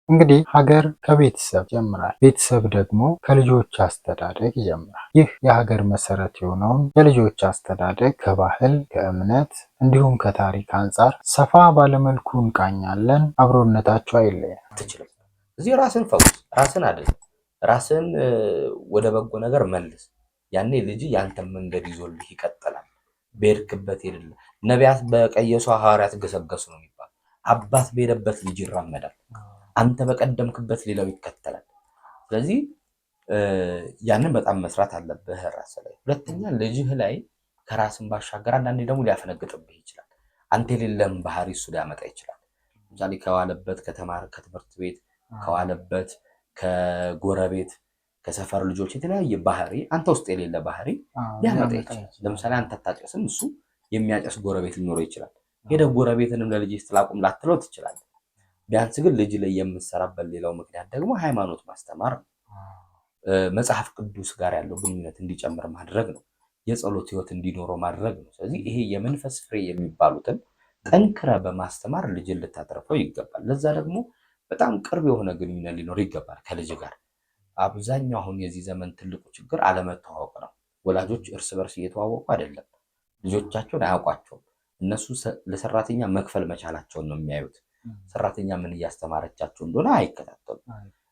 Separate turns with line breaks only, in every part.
እንግዲህ ሀገር ከቤተሰብ ይጀምራል። ቤተሰብ ደግሞ ከልጆች አስተዳደግ ይጀምራል። ይህ የሀገር መሰረት የሆነውን የልጆች አስተዳደግ ከባህል፣ ከእምነት እንዲሁም ከታሪክ አንጻር ሰፋ ባለመልኩ እንቃኛለን። አብሮነታቸው አይለየን።
አትችልም። እዚህ ራስን ፈውስ፣ ራስን አድን፣ ራስን ወደ በጎ ነገር መልስ። ያኔ ልጅ ያንተን መንገድ ይዞልህ ይቀጥላል። በሄድክበት ሄድልህ። ነቢያት በቀየሷ ሐዋርያት ገሰገሱ ነው የሚባል። አባት በሄደበት ልጅ ይራመዳል። አንተ በቀደምክበት ሌላው ይከተላል። ስለዚህ ያንን በጣም መስራት አለብህ ራስ ላይ። ሁለተኛ ልጅህ ላይ ከራስን ባሻገር አንዳንዴ ደግሞ ሊያፈነግጥብህ ይችላል። አንተ የሌለህን ባህሪ እሱ ሊያመጣ ይችላል። ለምሳሌ ከዋለበት ከተማር ከትምህርት ቤት ከዋለበት ከጎረቤት ከሰፈር ልጆች የተለያየ ባህሪ አንተ ውስጥ የሌለ ባህሪ ሊያመጣ ይችላል። ለምሳሌ አንተ አታጨስም፣ እሱ የሚያጨስ ጎረቤት ሊኖረው ይችላል። ሄደህ ጎረቤትንም ለልጅ ስትላቁም ላትለው ትችላለህ። ቢያንስ ግን ልጅ ላይ የምትሰራበት ሌላው ምክንያት ደግሞ ሃይማኖት ማስተማር ነው። መጽሐፍ ቅዱስ ጋር ያለው ግንኙነት እንዲጨምር ማድረግ ነው። የጸሎት ህይወት እንዲኖረው ማድረግ ነው። ስለዚህ ይሄ የመንፈስ ፍሬ የሚባሉትን ጠንክረ በማስተማር ልጅን ልታተርፈው ይገባል። ለዛ ደግሞ በጣም ቅርብ የሆነ ግንኙነት ሊኖር ይገባል ከልጅ ጋር። አብዛኛው አሁን የዚህ ዘመን ትልቁ ችግር አለመተዋወቅ ነው። ወላጆች እርስ በርስ እየተዋወቁ አይደለም። ልጆቻቸውን አያውቋቸውም። እነሱ ለሰራተኛ መክፈል መቻላቸውን ነው የሚያዩት። ሰራተኛ ምን እያስተማረቻቸው እንደሆነ አይከታተሉም።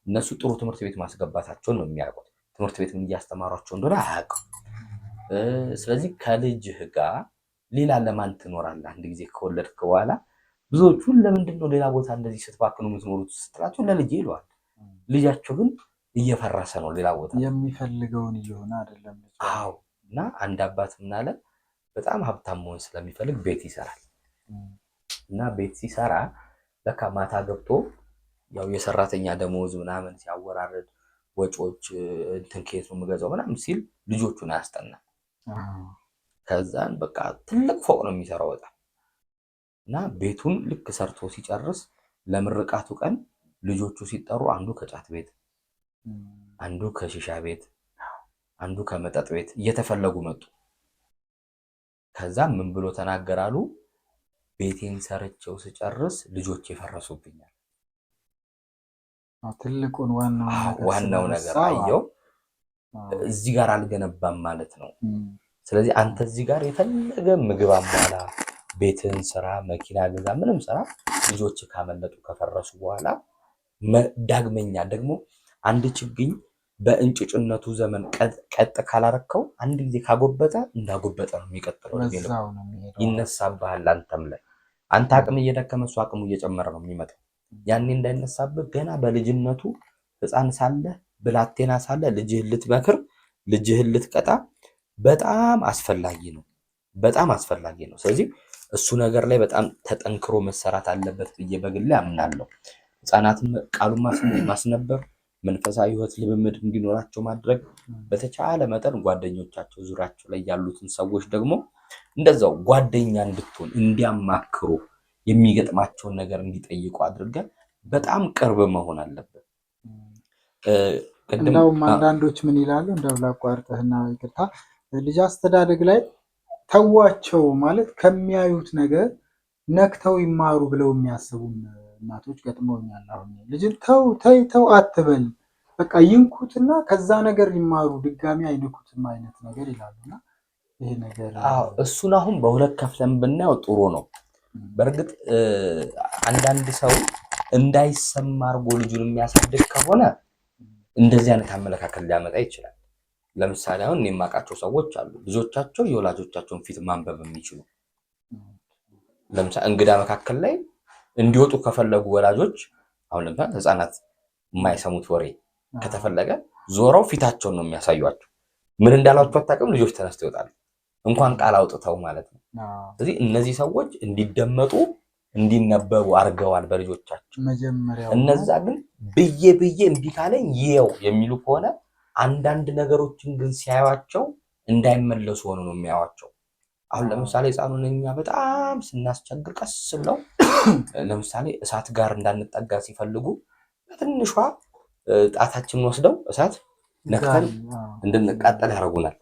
እነሱ ጥሩ ትምህርት ቤት ማስገባታቸውን ነው የሚያውቁት። ትምህርት ቤት ምን እያስተማሯቸው እንደሆነ አያውቁም። ስለዚህ ከልጅህ ጋር ሌላ ለማን ትኖራለህ? አንድ ጊዜ ከወለድክ በኋላ ብዙዎቹን ለምንድን ነው ሌላ ቦታ እንደዚህ ስትባክኑ የምትኖሩት ስትላቸው ለልጄ ይለዋል። ልጃቸው ግን እየፈረሰ ነው ሌላ ቦታ
የሚፈልገውን እየሆነ አይደለም።
አዎ። እና አንድ አባት ምን አለ፣ በጣም ሀብታም መሆን ስለሚፈልግ ቤት ይሰራል። እና ቤት ሲሰራ ለካ ማታ ገብቶ ያው የሰራተኛ ደመወዝ ምናምን ሲያወራርድ ወጪዎች እንትን ከየት ነው የምገዛው ምናምን ሲል ልጆቹን አያስጠናም። ከዛን በቃ ትልቅ ፎቅ ነው የሚሰራው በጣም። እና ቤቱን ልክ ሰርቶ ሲጨርስ ለምርቃቱ ቀን ልጆቹ ሲጠሩ አንዱ ከጫት ቤት፣ አንዱ ከሺሻ ቤት፣ አንዱ ከመጠጥ ቤት እየተፈለጉ መጡ። ከዛ ምን ብሎ ተናገራሉ? ቤቴን ሰርቼው ስጨርስ ልጆች የፈረሱብኛል።
ትልቁን
ዋናው ነገር አየው፣ እዚህ ጋር አልገነባም ማለት ነው። ስለዚህ አንተ እዚህ ጋር የፈለገ ምግብ አሟላ፣ ቤትን ስራ፣ መኪና ግዛ፣ ምንም ስራ፣ ልጆች ካመለጡ ከፈረሱ በኋላ ዳግመኛ ደግሞ አንድ ችግኝ በእንጭጭነቱ ዘመን ቀጥ ካላረከው አንድ ጊዜ ካጎበጠ እንዳጎበጠ ነው የሚቀጥለው፣ ይነሳብሃል። አንተም ላይ አንተ አቅም እየደከመ እሱ አቅሙ እየጨመረ ነው የሚመጣው። ያኔ እንዳይነሳብህ ገና በልጅነቱ ሕፃን ሳለ ብላቴና ሳለ ልጅህን ልትመክር ልጅህን ልትቀጣ በጣም አስፈላጊ ነው። በጣም አስፈላጊ ነው። ስለዚህ እሱ ነገር ላይ በጣም ተጠንክሮ መሰራት አለበት ብዬ በግሌ አምናለሁ። ሕፃናትን ቃሉን ማስነበር፣ መንፈሳዊ ሕይወት ልምምድ እንዲኖራቸው ማድረግ፣ በተቻለ መጠን ጓደኞቻቸው ዙሪያቸው ላይ ያሉትን ሰዎች ደግሞ እንደዛው ጓደኛ እንድትሆን እንዲያማክሩ፣ የሚገጥማቸውን ነገር እንዲጠይቁ አድርገን በጣም ቅርብ መሆን አለብን።
እንደውም አንዳንዶች ምን ይላሉ፣ እንደው ላቋርጥህና ይቅርታ፣ ልጅ አስተዳደግ ላይ ተዋቸው ማለት ከሚያዩት ነገር ነክተው ይማሩ ብለው የሚያስቡ እናቶች ገጥመውኛል። አሁን ልጅን ተው ተይ ተው አትበል፣ በቃ ይንኩትና ከዛ ነገር ይማሩ፣ ድጋሚ አይንኩትም አይነት ነገር ይላሉና ይሄ ነገር
እሱን አሁን በሁለት ከፍለን ብናየው ጥሩ ነው። በእርግጥ አንዳንድ ሰው እንዳይሰማ አድርጎ ልጁን የሚያሳድግ ከሆነ እንደዚህ አይነት አመለካከት ሊያመጣ ይችላል። ለምሳሌ አሁን እኔ የማውቃቸው ሰዎች አሉ፣ ልጆቻቸው የወላጆቻቸውን ፊት ማንበብ የሚችሉ። ለምሳሌ እንግዳ መካከል ላይ እንዲወጡ ከፈለጉ ወላጆች፣ አሁን ለምሳሌ ህፃናት የማይሰሙት ወሬ ከተፈለገ ዞረው ፊታቸውን ነው የሚያሳዩቸው። ምን እንዳሏቸው አታውቅም። ልጆች ተነስተው ይወጣሉ፣ እንኳን ቃል አውጥተው ማለት ነው። ስለዚህ እነዚህ ሰዎች እንዲደመጡ እንዲነበቡ አድርገዋል በልጆቻቸው። እነዛ ግን ብዬ ብዬ እምቢ ካለኝ ይየው የሚሉ ከሆነ አንዳንድ ነገሮችን ግን ሲያዩቸው እንዳይመለሱ ሆኖ ነው የሚያዩቸው። አሁን ለምሳሌ ህፃኑን እኛ በጣም ስናስቸግር ቀስ ብለው ለምሳሌ እሳት ጋር እንዳንጠጋ ሲፈልጉ በትንሿ ጣታችንን ወስደው እሳት ነክተን እንድንቃጠል ያደርጉናል።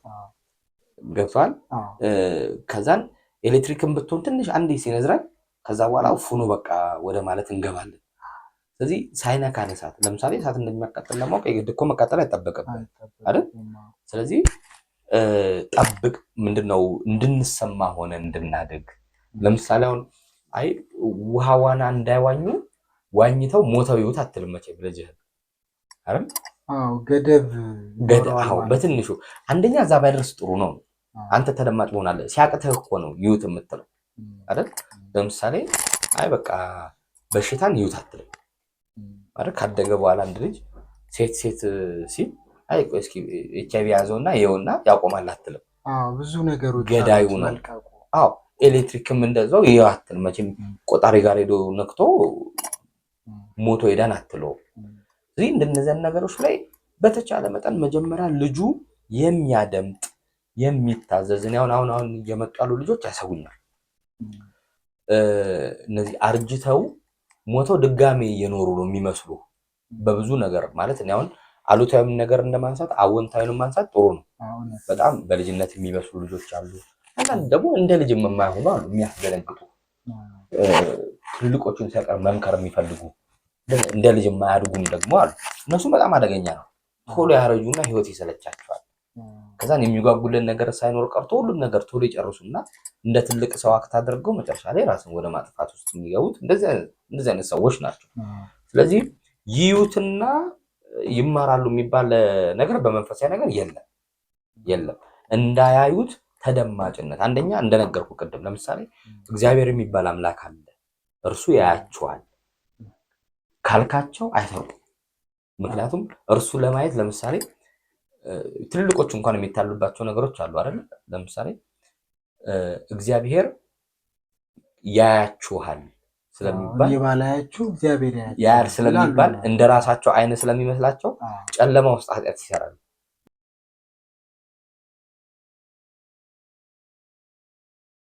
ገብተዋል። ከዛን ኤሌክትሪክን ብትሆን ትንሽ አንዴ ሲነዝረን ከዛ በኋላ ፉኖ በቃ ወደ ማለት እንገባለን። ስለዚህ ሳይነካን እሳት፣ ለምሳሌ እሳት እንደሚያቃጥል ለማወቅ የግድ እኮ መቃጠል አይጠበቅም አይደል? ስለዚህ ጠብቅ፣ ምንድነው እንድንሰማ ሆነ እንድናድግ። ለምሳሌ አሁን አይ ውሃ ዋና እንዳይዋኙ ዋኝተው ሞተው ይዩት አትልም መቼም ልጅህን አይደል?
አዎ፣ ገደብ።
አዎ፣ በትንሹ አንደኛ እዛ ባይደርስ ጥሩ ነው። አንተ ተደማጭ መሆን አለ። ሲያቅትህ እኮ ነው ይዩት የምትለው አይደል? ለምሳሌ አይ በቃ በሽታን ይዩት አትልም አይደል? ካደገ በኋላ አንድ ልጅ ሴት ሴት ሲል አይ ቆይ እስኪ HIV ያዘውና ይኸውና ያቆማል አትልም።
አዎ፣ ብዙ ነገሮች
ገዳዩ ነው። አዎ፣ ኤሌክትሪክም እንደዛው ይኸው አትልም። መቼም ቆጣሪ ጋር ሄዶ ነክቶ ሞቶ ሄዳን አትለው። ስለዚህ እንደነዚያን ነገሮች ላይ በተቻለ መጠን መጀመሪያ ልጁ የሚያደምጥ፣ የሚታዘዝ፣ እኔ አሁን አሁን አሁን እየመጡ ያሉ ልጆች ያሰጉኛል። እነዚህ አርጅተው ሞተው ድጋሜ እየኖሩ ነው የሚመስሉ በብዙ ነገር። ማለት እኔ አሁን አሉታዊም ነገር እንደማንሳት አዎንታዊንም ማንሳት ጥሩ ነው። በጣም በልጅነት የሚመስሉ ልጆች አሉ። አንዳንድ ደግሞ እንደ ልጅ የማይሆኑ አሉ፣ የሚያስደነግጡ፣ ትልቆቹን ሲያቀር መምከር የሚፈልጉ፣ እንደ ልጅ የማያድጉም ደግሞ አሉ። እነሱም በጣም አደገኛ ነው። ቶሎ ያረጁና ህይወት ይሰለቻቸዋል። ከዛን የሚጓጉልን ነገር ሳይኖር ቀርቶ ሁሉም ነገር ቶሎ ይጨርሱና እንደ ትልቅ ሰው act አድርገው መጨረሻ ላይ ራስን ወደ ማጥፋት ውስጥ የሚገቡት እንደዚህ አይነት ሰዎች ናቸው። ስለዚህ ይዩትና ይማራሉ የሚባል ነገር በመንፈሳዊ ነገር የለም የለም። እንዳያዩት ተደማጭነት አንደኛ እንደነገርኩ ቅድም፣ ለምሳሌ እግዚአብሔር የሚባል አምላክ አለ፣ እርሱ ያያቸዋል ካልካቸው አይሰሩም። ምክንያቱም እርሱ ለማየት፣ ለምሳሌ ትልልቆቹ እንኳን የሚታሉባቸው ነገሮች አሉ አይደል? ለምሳሌ እግዚአብሔር ያያችኋል ስለሚባል
ባላያችሁ እግዚአብሔር
ያያል ስለሚባል እንደ ራሳቸው አይን ስለሚመስላቸው ጨለማ ውስጥ ኃጢአት ይሰራሉ።